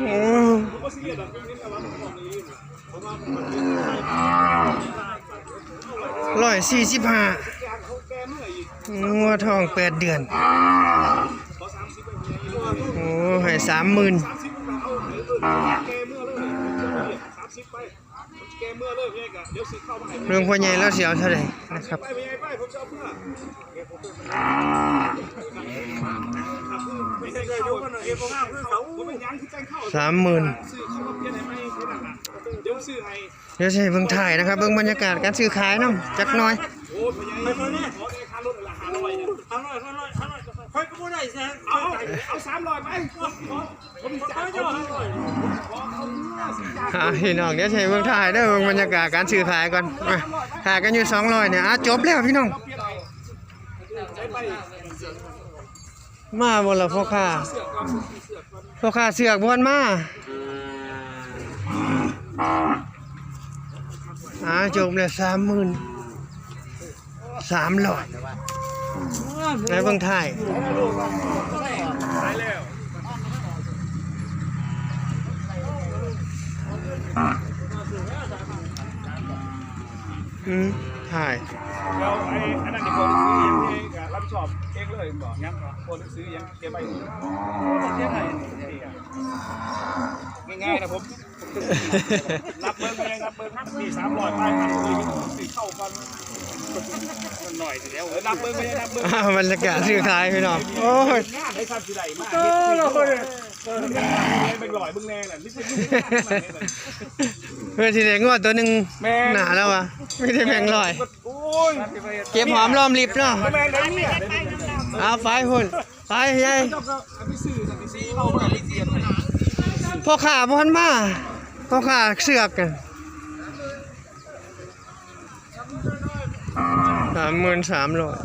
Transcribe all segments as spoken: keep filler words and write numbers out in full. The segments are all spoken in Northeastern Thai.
โอ้ ร้อยสี่สิบห้า งัวทองแปดเดือน โอ้ ให้สามหมื่น เรื่องพ่อใหญ่แล้วเสียวเท่าไหร่นะครับ สามหมื่น เดี๋ยวสิให้เบิ่งถ่ายนะครับ เบิ่งบรรยากาศการซื้อขายนำจักหน่อย เอาพี่น้อง เดี๋ยวสิให้เบิ่งถ่ายเด้อ เบิ่งบรรยากาศการซื้อขายก่อน อ่ะ ถ่ายกันอยู่สองร้อยเนี่ย อ่ะ จบแล้วพี่น้อง มาบ่ล่ะพ่อค้า พ่อค้าเสือกบ่ทันมา อ่า จบแล้ว สามหมื่นสามร้อย ในเบิ่งถ่าย อืม ถ่าย เดี๋ยวไอ้อันนั้นเดี๋ยวผมซื้อยังไงก็รับผิดชอบเองเลยบอกยังก่อนคนซื้อยังเก็บไปง่ายๆนะผม นับเบิ่งเลย นับเบิ่ง มีสามร้อย ไป มันมีสี่เท่ากัน มันหน่อยเดียว เออ นับเบิ่งเลย นับเบิ่ง อ่า บรรยากาศซื้อขายพี่น้อง โอ้ย งานให้ทำสิได้มาก เออ เราคนเนี่ย เออ แบ่งร้อยเบิ่งแน่น่ะ นี่เป็นลูกงาน เพื่อที่ได้งวดตัวหนึ่ง แม่น หนาแล้ววะ ไม่ได้แบ่งร้อย โอ้ย เก็บหอมรอมริบเนาะ แม่นแล้วเนี่ย เอาไปพุ่น ไปยาย พ่อค้าบ่ทันมา พ่อค้าเสือกกัน สามหมื่นสามร้อย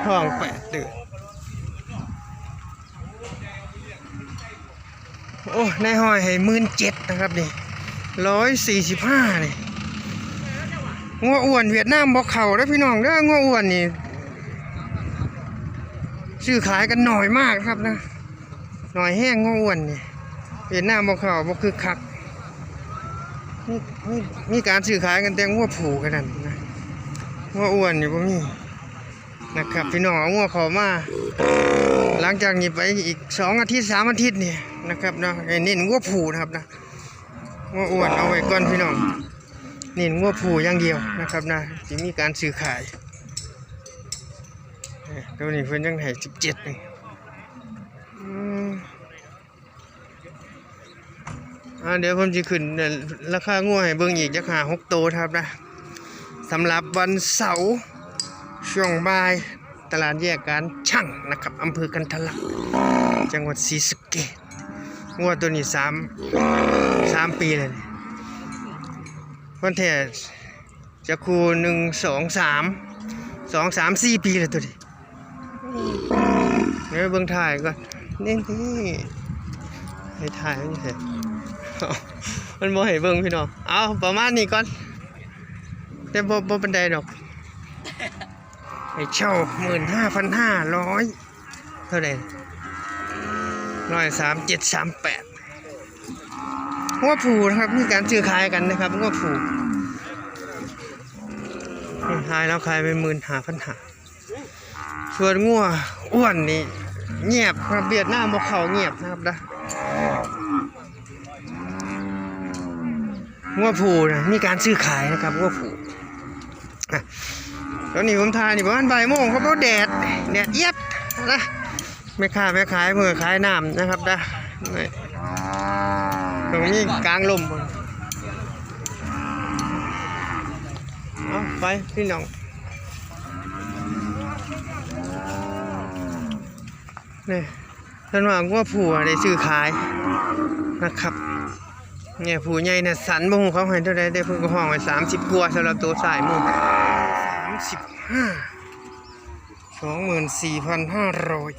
ท้องแปดเดือน โอ้ นายห้อยให้หมื่นเจ็ดนะครับนี่ ร้อยสี่สิบห้า นี่ งัวอ้วนเวียดนามบ่เข้าเด้อพี่น้องเด้อ งัวอ้วนนี่ ซื้อขายกันน้อยมากนะครับนะ น้อยแฮงงัวอ้วนนี่ เวียดนามบ่เข้า บ่คึกคัก มี มี มีการซื้อขายกันแต่งัวผู้แค่นั้นนะ งัวอ้วนนี่บ่มี นะครับ พี่น้องเอางัวเข้ามา หลังจากนี้ไปอีกสองอาทิตย์ สามอาทิตย์นี่นะครับเนาะ ให้เน้นงัวผู้นะครับนะ งัวอ้วนเอาไว้ก่อนพี่น้อง เน้นงัวผู้อย่างเดียวนะครับนะ สิมีการซื้อขาย เอ้ย ตัวนี้เพิ่นยังให้สิบเจ็ดนี่ อืม อ่า เดี๋ยวผมจะขึ้น เอ่อ ราคางัวให้เบิ่งอีกจักห้าหกโตนะครับนะ สำหรับวันเสาร์ช่วงบ่าย ตลาดแยกการช่างนะครับ อำเภอกันทะลัก จังหวัดศรีสะเกษ งัวตัวนี้สาม สามปีเลยนี่ มันแท้ จักคู่ หนึ่ง สอง สาม สอง สาม สี่ ปีแล้วตัวนี้ เดี๋ยวเบิ่งถ่ายก่อน นี่ นี่ ให้ถ่ายมันเห็น มันบ่ให้เบิ่งพี่น้อง เอาประมาณนี้ก่อน แต่บ่ บ่ปานใดดอก ให้เช่า หมื่นห้าพันห้าร้อย เท่าไหร่ ร้อยสามเจ็ด สามแปด งัวผู้นะครับ มีการซื้อขายกันนะครับ งัวผู้ ขายแล้วขายไป หมื่นห้าพันห้า ส่วนงัวอ้วนนี่เงียบครับ เวียดนามบ่เข้า เงียบนะครับนะ งัวผู้นะ มีการซื้อขายนะครับ งัวผู้ อ่ะ ตอนนี้ผมถ่ายนี่ประมาณบ่ายโมงครับ เพราะแดด แดดเอียดนะ แม่ค้าแม่ขายเพิ่นขายน้ำนะครับนะ นี่ ตรงนี้กลางลม เอาไปพี่น้อง นี่ เพิ่นว่างัวผู้ได้ซื้อขายนะครับ เนี่ย ผู้ใหญ่เนี่ยสันบ่ฮู้เขาให้เท่าใด แต่เพิ่นก็ห้องไว้สามสิบกว่า สำหรับตัวสายหมู่ สามสิบห้า สองหมื่นสี่พันห้าร้อย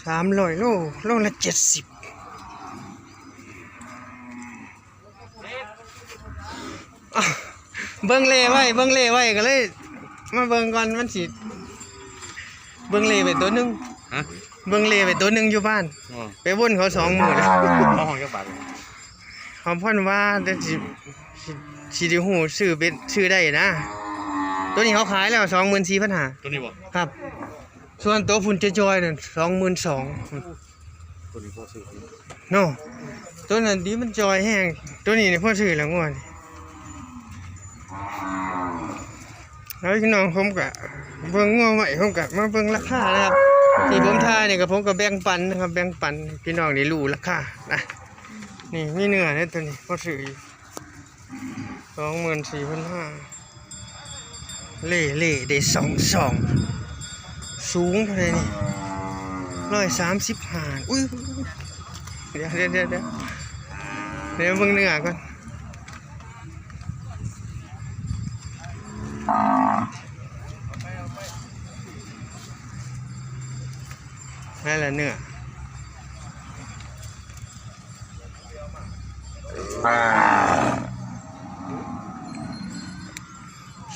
สามร้อยโล โลละเจ็ดสิบ อ่ะ เบิ่งเลไว้ เบิ่งเลไว้ก็เลย มาเบิ่งก่อน มันสิ เบิ่งเลขไปตัวหนึ่ง ฮะ เบิ่งเลขไปตัวหนึ่งอยู่บ้าน อ๋อ ไปวนเขาสองมื้อแล้ว เขาห้องจักบาท เขาพ่อนว่าแต่สิ สิ สิได้ฮู้ซื้อเป็น ซื้อได้นะ ตัวนี้เขาขายแล้ว สองหมื่นสี่พันห้า ตัวนี้บ่ ครับ ส่วนตัวพุ่นจอยๆนั่น สองหมื่นสอง ตัวนี้พอซื้อ เนาะ ตัวนั้นดีมันจอยแฮง ตัวนี้นี่พอซื้อแล้วงวดนี้ แล้วพี่น้องผมก็เบิ่งงัวไว้ ผมก็มาเบิ่งราคานะครับ ที่ผมถ่ายนี่ก็ผมก็แบ่งปันนะครับ แบ่งปันพี่น้องได้รู้ราคานะ นี่มีเนื้อในตัวนี้พอซื้ออยู่ สองหมื่นสี่พันห้า เล่เล่ได้สองสอง สูงเท่าไหร่นี่ ร้อยสามสิบห้า อุ้ย เดี๋ยวเดี๋ยวเดี๋ยวเดี๋ยว เดี๋ยวเบิ่งเนื้อก่อน นั่นแหละเนื้อ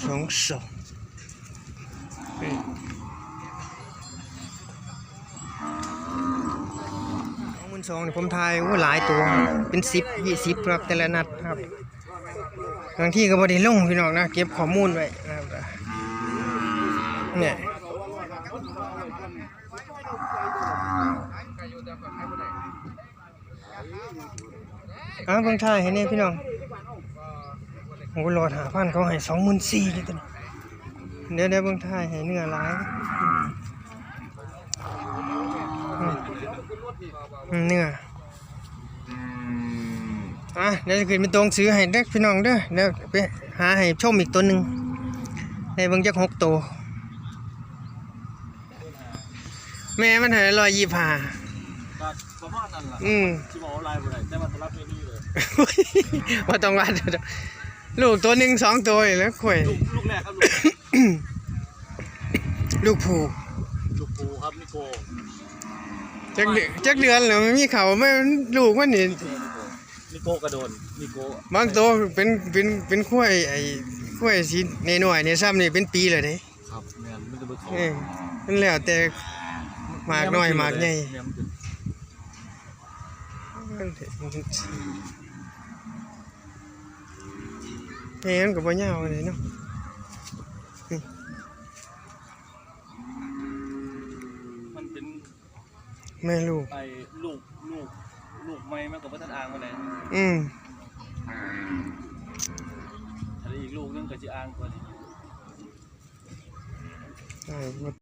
สองสอง สองหมื่นสองนี่ผมถ่าย โอ้ หลายตัว เป็นสิบ ยี่สิบครับ แต่ละนัดครับ บางทีก็บ่ได้ลงพี่น้องนะ เก็บข้อมูลไว้นะครับ เนี่ย อ่า เบิ่งถ่ายให้แน่พี่น้อง โอ้ หลอดห้าพัน เขาให้สองหมื่นสี่เลยตัวนี้ เดี๋ยว เดี๋ยวเบิ่งถ่ายให้เนื้อหลาย อืม อืม เนื้อ อ่ะ เดี๋ยวจะขึ้นเป็นตัวหนังสือให้เด้อพี่น้องเด้อ เดี๋ยวไปหาให้ชมอีกตัวหนึ่ง ให้เบิ่งจักหกตัว แม่มันให้ร้อยยี่สิบห้า ก็ประมาณนั้นล่ะ อืม สิบอกว่าหลายบ่ได้ แต่ว่าสำหรับเมนูเลย บ่ต้องว่า ลูกตัวหนึ่งสองตัวนี่แหล้วข่อย ลูก ลูกแรกครับ ลูก ลูกผู้ ลูกผู้ครับ นิโก้ จักเดือน จักเดือนแล้วมันมีเขา มัน ลูกมันนี่ นิโก้ นิโก้กระโดน นิโก้ บางตัวเป็น เป็น เป็นควาย ไอ้ควายสีน้อยๆนี่ซ้ำนี่เป็นปีแล้วเด้ ครับ แม่น มันจะเบิ่งเขา เออ มันแล้วแต่หมากน้อยหมากใหญ่ แม่นมันเป็น แม่มันก็บ่ยาวเลยเนาะ มันเป็น แม่ลูก ไอ้ลูก ลูก ลูกใหม่มันก็บ่ทันอ่างปานใด อืม ถ้าอีกลูกนึงก็สิอ่างกว่านี้ ใช่